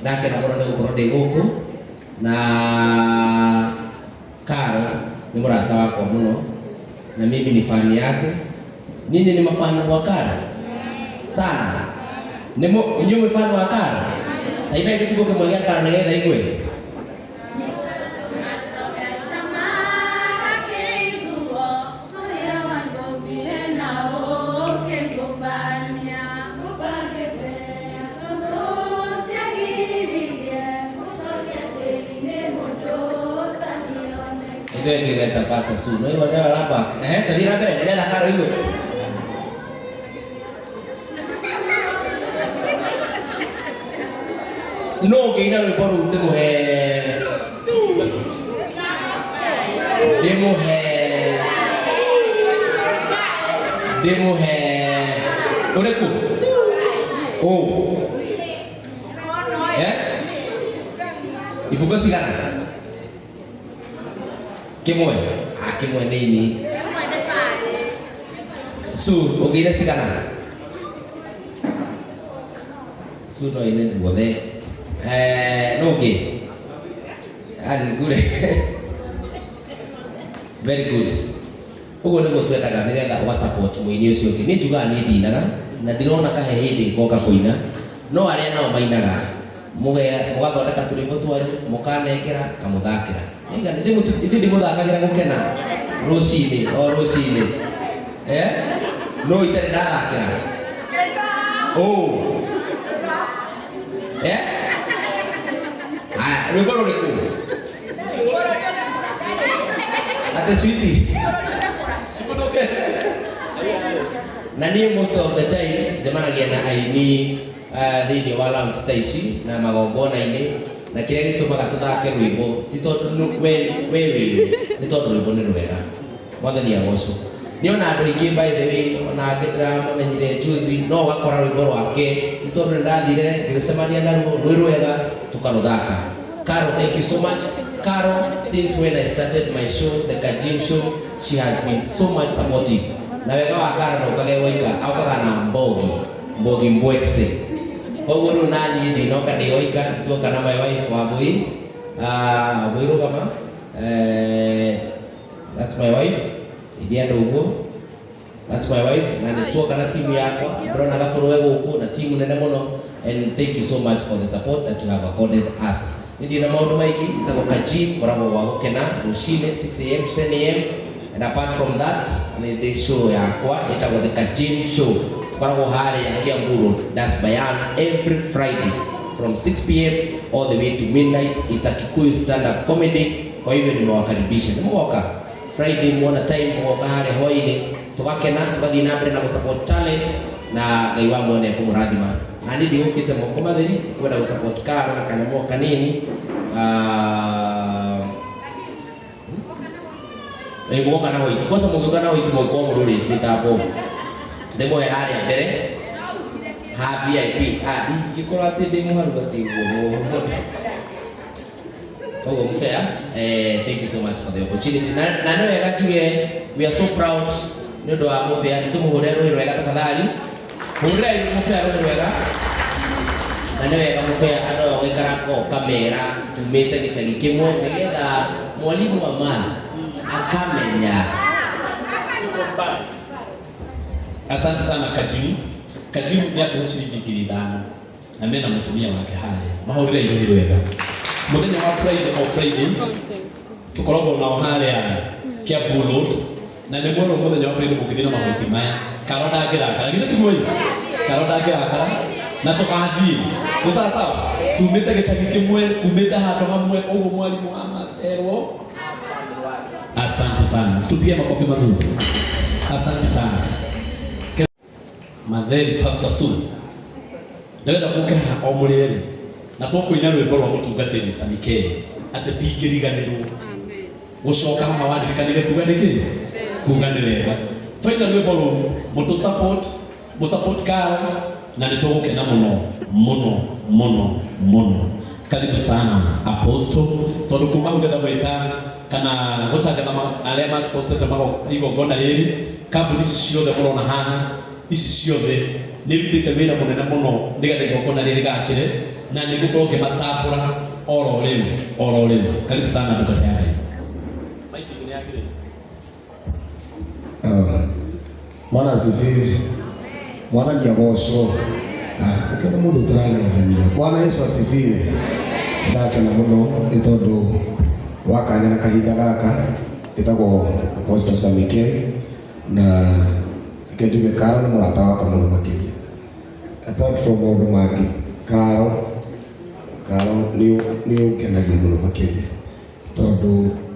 Ndakena mũno nĩ gũkorwo ndĩ gũkũ na Karo nĩ mũrata wakwa mũno na mimi ni fan yake. Nyinyi ni mafani wa Karo sana? Nĩ inyuĩ mwĩ fan wa Karo? Ta inai gĩbungo kĩmwe gĩa Karo nĩgetha igue. Ithuĩ ngĩgeta Pastor Sue. No igua nĩwe ũramba. Ehe, tũthiĩ na mbere nĩgetha Karo igue. No ũngĩina rwĩmbo rũu ndĩmũhe ndĩmũhe ndĩmũhe ũrĩkũ? Ũ. Eh? Ibungo cigana? Kĩmwe. Ah, kĩmwe nĩ ini. Su, ũngĩina cigana? Su no ine guothe. Eh, no ũngĩ? Ah, ngure. Very good. Ũguo nĩguo twendaga nĩgetha ũga support mũini ũcio ũngĩ. Niĩ njugaga niĩ ndinaga na ndirona kahe hĩndĩ ngoka kũina, no arĩa nao mainaga mũgathondeka tũrwĩmbo twanyu mũkanengera ngamũthakĩra. Nĩiga ithuĩ ndimũthakagĩra gũkena rũcinĩ o rũcinĩ. Eh? No itarĩ ndathakĩra. Ũ. Eh? Haya, rwĩmbo rũrĩkũ? Ate sweetie. Na niĩ most of the time njemanagia na aini thĩinĩ wa lounge ta ici na magongona-inĩ, na kĩrĩa gĩtũmaga tũthake rwĩmbo ti tondũ we we wĩ nĩ tondũ rwĩmbo nĩ rwega. Mwathani agocwo. Nĩ ona andũ aingĩ, by the way, ona angĩ ndĩramamenyire juzi, no ũgakora rwĩmbo rwake nĩ tondũ nĩ ndathire ngĩcemania naruo rwĩ rwega tũkarũthaka. Caro, thank you so much. Caro, since when I started my show, the Kajim Show, she has been so much supportive. Na wega wa Caro ndũkage woika, aukaga na mbogi, mbogi mbwekse. Koguo rĩu naniĩ ndinoka ndĩ woika, tuoka na my wife Wambui. Ah, Wambui rũgama. Eh, that's my wife. Iria ndũngũ. That's my wife. Na nĩ tuoka na timu yakwa. Ndĩrona gabũrũwe gũkũ na timu nene mũno. And thank you so much for the support that you have accorded us. Nĩ ndirĩ na maũndũ maingĩ, njĩtagwo Kajim, ngoragwo gwa gũkena rũcinĩ 6 a.m. to 10 a.m. And apart from that, nĩ ndĩ show yakwa ĩtagwo The Kajim Show. Tũkoragwo harĩa Kiambu Road, Das Bayan, every Friday from 6 p.m. all the way to midnight. It's a Kikuyu stand-up comedy. Kwa hivyo nimewakaribisha. Nĩ mũgoka Friday muona time mũgoka harĩa hwainĩ tũgakena tũgathiĩ na mbere na gũsupport talent na Ngai wa mwene ekũmũrathima. Na niĩ ndigũkĩte moko matheri kwenda gũsupport Karo na kanyamũ kanini. Ah, ĩ mũgoka na white. Kwanza mũgĩũka na white mũgĩkorwo mũrũrĩtie ta bomu. Ndĩmũhe harĩa mbere ha VIP. Ah, ndingĩkorwo atĩ ndĩ mũharu atĩ ũguo. Koguo mũbea, eh, thank you so much for the opportunity. Na nĩ wega tuge we are so proud nĩ ũndũ wa mũbea. Nĩ tũmũhũre rũĩ rwega tafadhali. Hũrĩrai mũbea rũĩ rwega. Na nĩ wega mũbea andũ aya ũgaikara ũkamera tumĩte gĩcagi kĩmwe nĩgetha mwalimu wa math akamenya. Asante sana Kajimu. Kajimu nĩ atũhe ciringi 5,000 na mena mũtumia wake harĩa. Mahũrĩre irũhi rwega. Mũthenya wa Friday o Friday tũkoragwo nao harĩa Kiambu Road na nĩ mwerwo mũthenya wa Friday mũngĩthiĩ na mahuti maya Karo ndangĩrakara, githĩ tiguo ĩ? Karo ndangĩrakara na tũgathiĩ nĩ sawa sawa, tumĩte gĩcagi kĩmwe, tumĩte handũ hamwe ũguo mwarimũ wa math erwo. Asante sana, situpie makofi mazuri. Asante sana Matheri Pastor Sue, ndĩrenda mũke haha o mũrĩ erĩ na tũkũina rwĩmbo rwa mũtungatĩri Samike atĩ ndingĩriganĩrwo gũcoka haha wandirikanire kuga nĩkĩ kuga nĩ wega twaina rwĩmbo rũu mũtũ support mũ support Karo na nĩ tũgũkena mũno mũno mũno mũno. Karibu sana Apostle, tondũ kuma hau ndĩrenda gwĩta kana gũtangatha arĩa ma sponsorete igongona rĩrĩ. Kambuni ici ciothe mũrona haha, ici ciothe nĩ irutĩte wĩra mũnene mũno nĩgetha igongona rĩrĩ rĩgacĩre. Na nĩngũkorwo ngĩmatambũra oro rĩu oro rĩu. Karibu sana ndungata ya Ngai. Maiki nĩ yagĩrĩire. Bwana asifiwe. Mwathani agocwo. Ũkĩona mũndũ ũtarageithania. Bwana Yesu asifiwe. Ndakena mũno nĩ tondũ wa kanya na kahinda gaka. Ĩtagwo Apostle Sammy na reke njuge Karo nĩ mũrata wakwa mũno makĩria. Apart from maũndũ mangĩ, Karo Karo nĩ ũngenagia mũno makĩria tondũ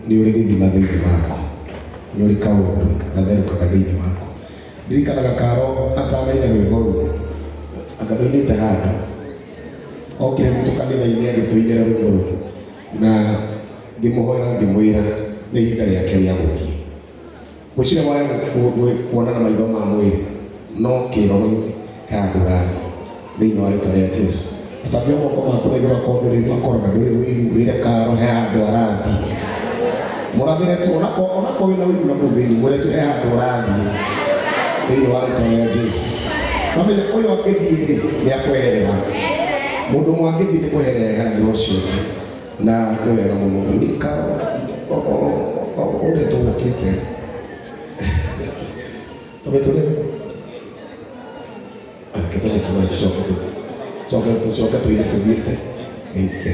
nĩ ũrĩ gĩthima thĩinĩ waku, nĩ ũrĩ kaũndũ gatherũkaga thĩinĩ waku. Ndirikanaga Karo atanaina rwĩmbo rũu, anga ndũinĩte handũ, okire gwitũ kanitha-inĩ agĩtũinĩra rwĩmbo rũu na ngĩmũhoera ngĩmwĩra nĩ ihinda rĩake rĩa gũthiĩ. Gwĩciria waya kuona na maitho ma mwĩrĩ, no kĩroho-inĩ he handũ ũrathiĩ thĩinĩ wa rĩtwa rĩa Jesu. Ũtambia moko maku na igũrũ akorwo ndũrĩ makorora ndũrĩ ũiru, wĩre Karo he handũ arathiĩ. Mũrathĩre tu onako wĩna ũiru na kũu thĩinĩ, mwĩre tu he handũ ũrathiĩ thĩinĩ wa rĩtwa rĩa Jesu. Mamenya ũyũ angĩthiĩ rĩ, nĩ akweherera. Mũndũ ũmwe angĩthiĩ nĩ kweherera eheragĩra ũcio ũngĩ. Na nĩ wega mũno. Nĩ Karo ũrĩa tũgũkĩte rĩ. Tũbe tũrĩ. Reke tũbe tũrĩ tũcoke tũcoke tũcoke tũine tũthiĩte. Ĩke.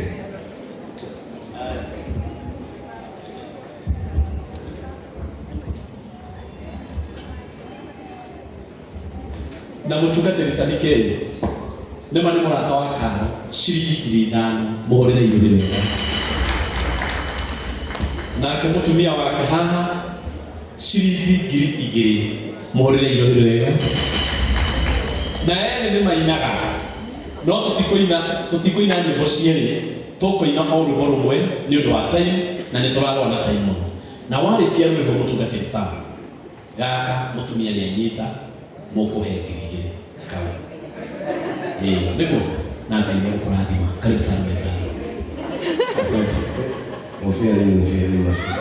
Na mũtungatĩri Sammy K nĩma nĩ mũrata wa Karo ciringi 5,000 mũhũrĩre irũhi rwega. Nake mũtumia wake haha ciringi 2,000 mũhũrĩre irũhi rwega. Na erĩ nĩ mainaga, no tũtikũina nyĩmbo cierĩ, tũkũina o rwĩmbo rũmwe nĩ ũndũ wa time, na nĩ tũrarũa na time mũno. Na warĩkia rwĩmbo mũtungatĩri Sam gaka mũtumia nĩ anyita mũkũhe 2,000 kau. Nĩguo na Ngai nĩ egũkũrathima. Karibu sana my brother. Asante. Mofia ni mofia ni mofia.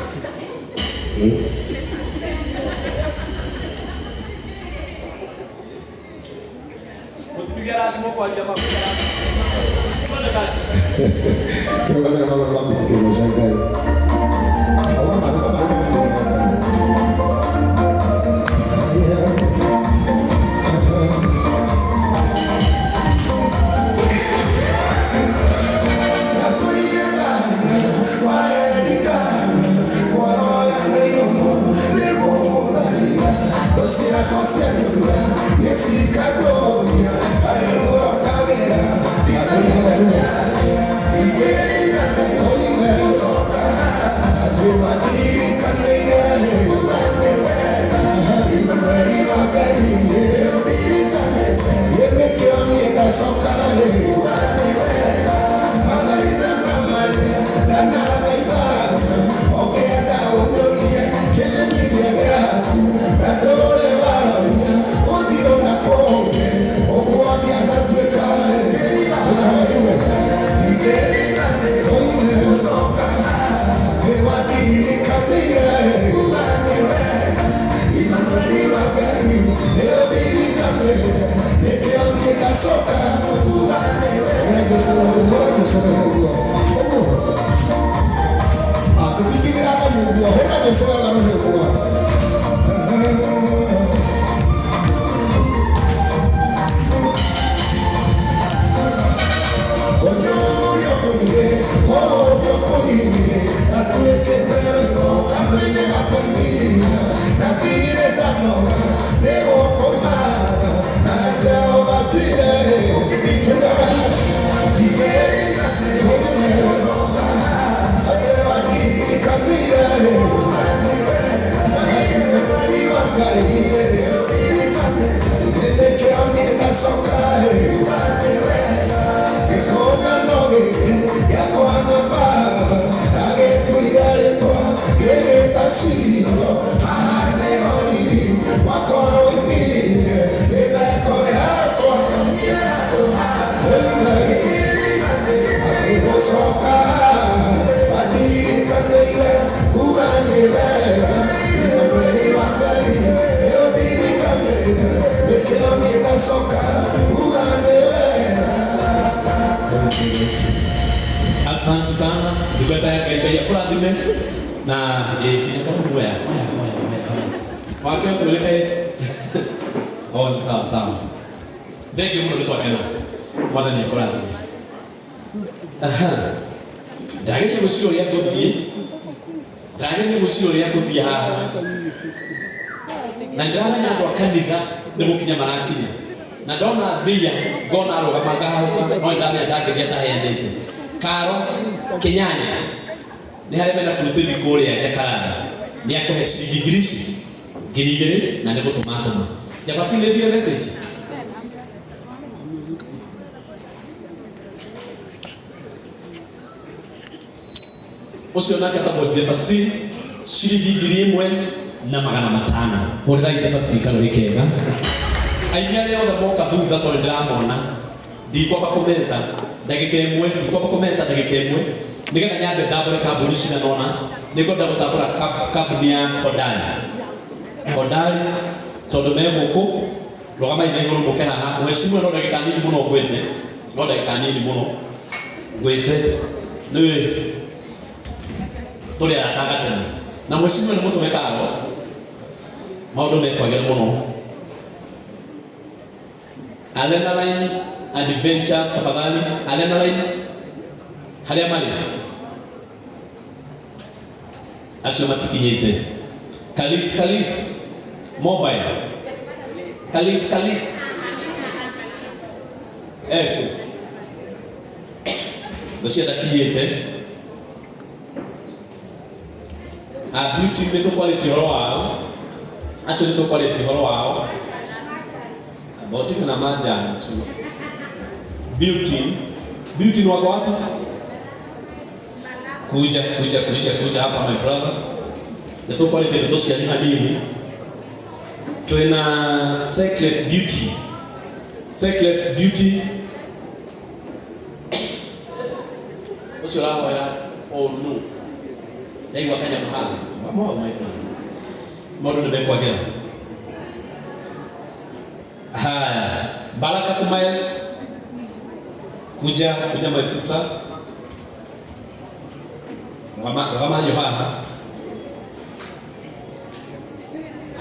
Kero kama kama kama kutikelo shangai. Allah kama kama kutikelo. Asante sana ndungata ya Ngai, Ngai akũrathime na nginya karibu oya oya oya oya wake ũtwĩrĩke. Oh, sawa sawa, thengiũ mũno, nĩtwakena, Mwathani akũrathime. Aha, ndageria gwĩciria ũrĩa ngũthiĩ, ndageria gwĩciria ũrĩa ngũthiĩ haha, na ndĩramenya andũ a kanitha nĩ gũkinya marakinya, na ndona thia ngona arũgama ngahũka, no ndamenya ndangĩthiĩ ataheanĩte. Karo Kinyanya nĩ harĩa mena crusade kũrĩa Jakaranda, nĩ akũhe ciringi ngiri ici 2000 na nĩ gũtũma atũma. Jabasi nĩ thire message. Ũcio nake atagwo Jabasi, ciringi 1500. Hũrĩrai Jabasi karũhĩ kega. Aini arĩa othe moka thutha, tondũ ndĩramona, ndikwamba kũmeta ndagĩka ĩmwe, ndikwamba kũmeta ndagĩka ĩmwe nĩgetha nyambe ndambũre kambuni cigana ũna. Nĩngwenda gũtambũra kambuni ya Hodari. Hodari tondũ me gũkũ, rũgamai na igũrũ mũke haha. Mheshimiwa, no ndagĩka nini mũno ngwĩte, no ndagĩka nini mũno ngwĩte, nĩ tũrĩ arata gatene na mheshimiwa nĩ mũtũme karo maũndũ mekwagĩra mũno. Adrenaline Adventures, tafadhali. Adrenaline harĩa marĩ acio matikinyĩte. Kalis Kalis Mobile, Kalis Kalis eku ũcio ndakinyĩte. A Beauty nĩ tũkwarĩtie ũhoro wao, acio nĩ tũkwarĩtie ũhoro wao. About na majani tu. Beauty, Beauty ni wako wapi? Kuja kuja kuja kuja hapa, my brother. Nĩ tũkwarĩtie ndeto cianyu hanini. Twĩna Secret Beauty, Secret Beauty ũcio ũrahoya ũru nũ ndaigua kanyamũ haha. Mamo, my brother, maũndũ nĩ mekwagĩra. Haya, Baraka Smiles, kuja kuja, my sister, rũgama rũgama hiyo haha.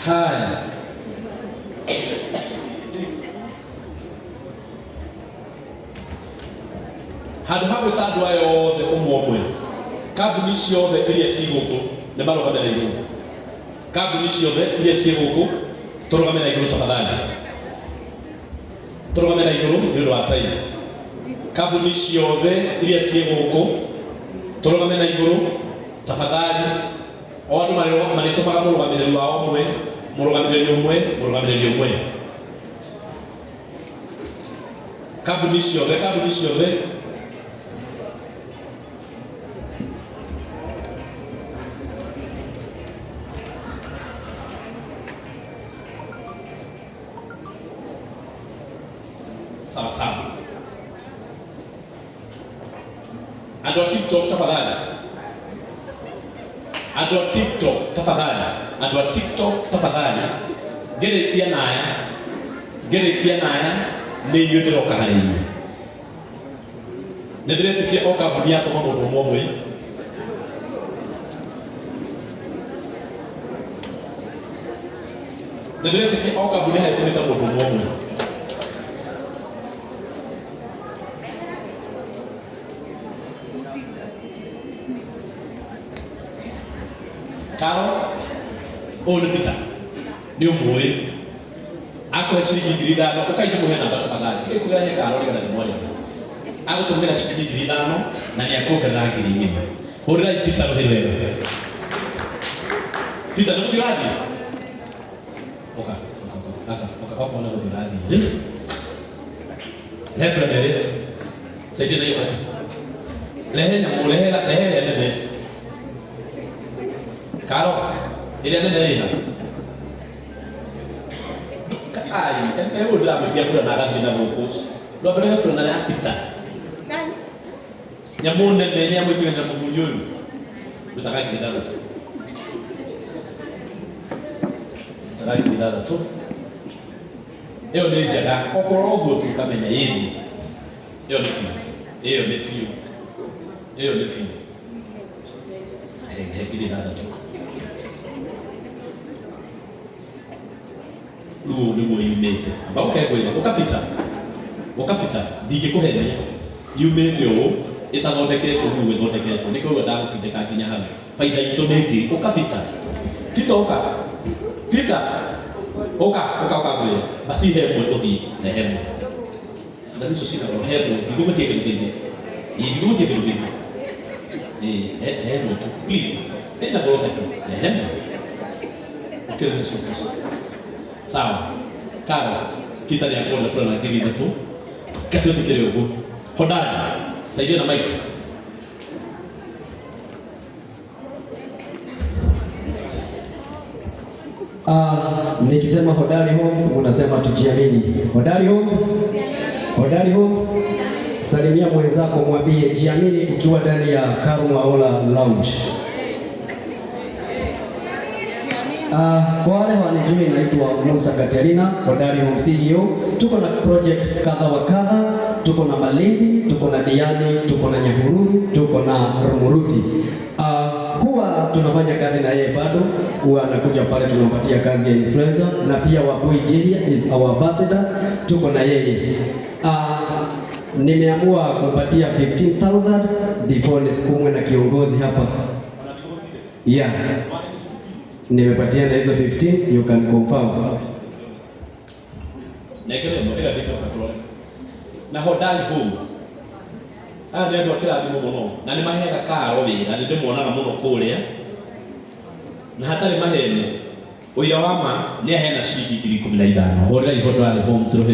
Haya, handũ ha gwĩta andũ aya othe ũmwe ũmwe, kambuni ciothe iria ci gũkũ nĩ marũgame na igũrũ. Kambuni ciothe iria ciĩ gũkũ, tũrũgame na igũrũ tafadhali, tũrũgame na igũrũ nĩ ũndũ wa time. Kambuni ciothe iria ciĩ gũkũ, tũrũgame na igũrũ tafadhali. O andũ marĩtũmaga mũrũgamĩrĩri wao ũmwe, mũrũgamĩrĩri ũmwe, mũrũgamĩrĩri ũmwe. Kambuni ciothe, kambuni ciothe. Sawa sawa. Andũ a TikTok tafadhali, andũ a TikTok tafadhali, andũ a TikTok tafadhali. Ngĩrĩkia naya, ngĩrĩkia naya, nĩ inyuĩ ndĩroka harĩ inyuĩ. Nĩ ndĩretĩkia o kambuni yatũma mũndũ ũmwe ũmwe. Nĩ ndĩretĩkia o kambuni haitũmĩte mũndũ ũmwe ũmwe. Karo ũyũ nĩ Peter, nĩ ũmũĩ, akũhe ciringi 5000. Ũkaithu mũhe namba tafadhali. Tigai kũgera he Karo nĩgetha ndĩmwarĩrie. Agũtũmĩra ciringi 5000 na nĩ akuongerera 4,000. Hũrĩrai Peter rũhĩ rwega. Peter, nĩ gũthiĩ ũrathiĩ? Ũka ũka ũka, aca ũka, okorwo nĩ gũthiĩ ũrathiĩ rĩ, rehe fulana ĩrĩa, saidia na hiyo baki, rehe nyamũ, rehe rehe ĩrĩa nene. Karo, ĩrĩa nene ĩha. Ai, hebu ndĩramwĩtia fulana agathiĩ na gũkũ. Rwamba rehe fulana ya Peter. Nyamũ nene nĩ amwĩtire na mũthuri ũyũ. Rutaga 6000. Rutaga 6000. Ĩyo nĩ njega. Okorwo ũguo tu ũkamenya ĩni. Ĩyo nĩ biũ. Ĩyo nĩ biũ. Ĩyo nĩ biũ. He 6,000. Rĩu ũũ nĩguo yumĩte. Amba ũke ngwĩre, ũkabita. Ũkabita, ndingĩkũhenia. Yumĩte ũũ, ĩtathondeketwo rĩu ĩthondeketwo. Nĩkĩo ũguo ndagũtindĩka nginya hau. Baida itũ nĩ ngiri. Ũkabita. Pita ũka. Pita. Ũka, ũka, ũka ngwĩre. Basi he ĩmwe ũthiĩ, na he ĩmwe. Na icio cina goro, he ĩmwe. Ndigũgũtia kĩndũ kĩngĩ. Ĩĩ, ndigũgũtia kĩndũ kĩngĩ. Ĩĩ, he ĩmwe tu. Please. Ĩna goro taki. He ĩmwe. Ũkĩre nacio mbeca. Sawa. Karo, Peter nĩ akuona fulana 3,000. Katwĩtĩkĩre ũguo. Hodari, saidia na mic. Nikisema Hodari Homes munasema tujiamini. Hodari Homes? Hodari Homes? Salimia mwenzako mwambie jiamini ukiwa ndani ya Karuma Ola Lounge. Kwa wale hawanijui naitwa Musa Katerina, Hodari Homes CEO. Tuko na project kadha wa kadha, tuko na Malindi, tuko na Diani, tuko na Nyahururu, tuko na Rumuruti. Huwa tunafanya kazi na yeye bado, huwa anakuja pale tunampatia kazi ya influencer na pia Wabui Jiria is our ambassador, tuko na yeye. Nimeamua kumpatia 15,000 before nisukumwe na kiongozi hapa. Yeah. Nimepatia na hizo 15, you can confirm. Nengera ĩno ĩrĩa ndingĩhota kũroreka. Na Hodari Homes. Aya nĩ andũ a kĩrathimo mũno na nĩ maheaga Karo wĩra, nĩ ndĩmonaga mũno kũrĩa. Na hatarĩ maheni, ũira wa ma nĩ aheana ciringi 15,000. Hũrĩrai Hodari Homes rũhĩ.